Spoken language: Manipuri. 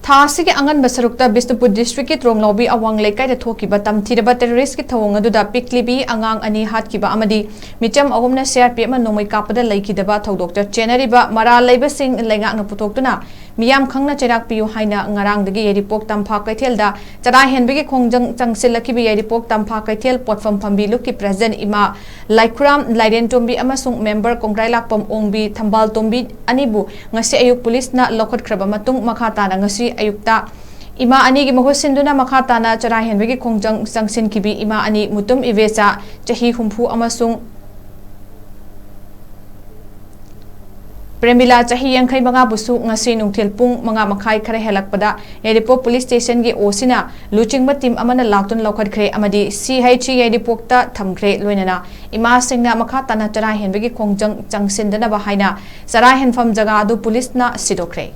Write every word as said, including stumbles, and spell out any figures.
ꯊꯥ ꯑꯁꯤꯒꯤ ꯑꯉꯟꯕ ꯁꯔꯨꯛꯇ ꯕꯤꯁꯅꯨꯄꯨꯔ ꯗꯤꯁꯇ꯭ꯔꯤꯛꯀꯤ ꯇ꯭ꯔꯣꯡꯂꯥꯎꯕꯤ ꯑꯋꯥꯡ ꯂꯩꯀꯥꯏꯗ ꯊꯣꯛꯈꯤꯕ ꯇꯝꯊꯤꯔꯕ ꯇꯦꯔꯣꯔꯤꯁꯀꯤ ꯊꯧꯑꯣꯡ ꯑꯗꯨꯗ ꯄꯤꯛꯂꯤꯕꯤ, ꯑꯉꯥꯡ ꯑꯅꯤ ꯍꯥꯠꯈꯤꯕ ꯑꯃꯗꯤ ꯃꯤꯆꯝ ꯑꯍꯨꯝꯅ ꯁꯤ ꯑꯥꯔ ꯄꯤ ꯑꯦꯐꯅ ꯅꯣꯡꯃꯩ ꯀꯥꯞꯄꯗ ꯂꯩꯈꯤꯗꯕ ꯊꯧꯗꯣꯛꯇ ꯆꯦꯟꯅꯔꯤꯕ ꯃꯔꯥꯜ ꯂꯩꯕꯁꯤꯡ ꯂꯩꯉꯥꯛꯅ ꯄꯨꯊꯣꯛꯇꯨꯅ ꯃꯤꯌꯥꯝ ꯈꯪꯅ ꯆꯩꯔꯥꯛ ꯄꯤꯌꯨ ꯍꯥꯏꯅ ꯉꯔꯥꯡꯗꯒꯤ ꯌꯥꯏꯔꯤꯄꯣꯛ ꯇꯝꯐꯥ ꯀꯩꯊꯦꯜꯗ ꯆꯔꯥ ꯍꯦꯟꯕꯒꯤ ꯈꯣꯡꯖꯪ ꯆꯪꯁꯤꯜꯂꯛꯈꯤꯕ ꯌꯥꯏꯔꯤꯄꯣꯛ ꯇꯝꯐꯥ ꯀꯩꯊꯦꯜ ꯄꯣꯠꯐꯝ ꯐꯝꯕꯤ ꯂꯨꯞꯀꯤ ꯄ꯭ꯔꯦꯁꯤꯗꯦꯟꯠ ꯏꯃꯥ ꯂꯥꯏꯈꯨꯔꯥꯝ ꯂꯥꯏꯔꯦꯟꯇꯣꯝꯕꯤ ꯑꯃꯁꯨꯡ ꯃꯦꯝꯕꯔ ꯀꯣꯡꯒ꯭ꯔꯥꯏꯂꯥꯛꯄꯝ ꯑꯣꯡꯕꯤ ꯊꯝꯕꯥꯜꯇꯣꯝꯕꯤ ꯑꯅꯤꯕꯨ ꯉꯁꯤ ꯑꯌꯨꯛ ꯄꯨꯂꯤꯁꯅ ꯂꯧꯈꯠꯈ꯭ꯔꯕ ꯃꯇꯨꯡ ꯃꯈꯥ ꯇꯥꯅ ꯉꯁꯤ ꯑꯌꯨꯛꯇ ꯏꯃꯥ ꯑꯅꯤꯒꯤ ꯃꯍꯨꯠ ꯁꯤꯟꯗꯨꯅ ꯃꯈꯥ ꯇꯥꯅ ꯆꯔꯥ ꯍꯦꯟꯕꯒꯤ ꯈꯣꯡꯖꯪ ꯆꯪꯁꯤꯟꯈꯤꯕꯤ ꯏꯃꯥ ꯑꯅꯤ ꯃꯨꯇꯨꯝ ꯏꯕꯦꯆꯥ ꯆꯍꯤ ꯍꯨꯝꯐꯨ ꯑꯃꯁꯨꯡ ꯄ꯭ꯔꯦꯃꯤꯂꯥ ꯆꯍꯤ ꯌꯥꯡꯈꯩ ꯃꯉꯥꯕꯨꯁꯨ ꯉꯁꯤ ꯅꯨꯡꯊꯤꯜ ꯄꯨꯡ ꯃꯉꯥ ꯃꯈꯥꯏ ꯈꯔ ꯍꯦꯜꯂꯛꯄꯗ ꯌꯥꯏꯔꯤꯄꯣꯛ ꯄꯨꯂꯤꯁ ꯁ꯭ꯇꯦꯁꯟꯒꯤ ꯑꯣꯁꯤꯅ ꯂꯨꯆꯤꯡꯕ ꯇꯤꯝ ꯑꯃꯅ ꯂꯥꯛꯇꯨꯅ ꯂꯧꯈꯠꯈ꯭ꯔꯦ ꯑꯃꯗꯤ ꯁꯤ ꯑꯩꯆ ꯁꯤ ꯌꯥꯏꯔꯤꯄꯣꯛꯇ ꯊꯝꯈ꯭ꯔꯦ꯫ ꯂꯣꯏꯅꯅ ꯏꯃꯥꯁꯤꯡꯅ ꯃꯈꯥ ꯇꯥꯅ ꯆꯔꯥ ꯍꯦꯟꯕꯒꯤ ꯈꯣꯡꯖꯪ ꯆꯪꯁꯤꯟꯗꯅꯕ ꯍꯥꯏꯅ ꯆꯔꯥ ꯍꯦꯟꯐꯝ ꯖꯒꯥ ꯑꯗꯨ ꯄꯨꯂꯤꯁꯅ ꯁꯤꯗꯣꯛꯈ꯭ꯔꯦ꯫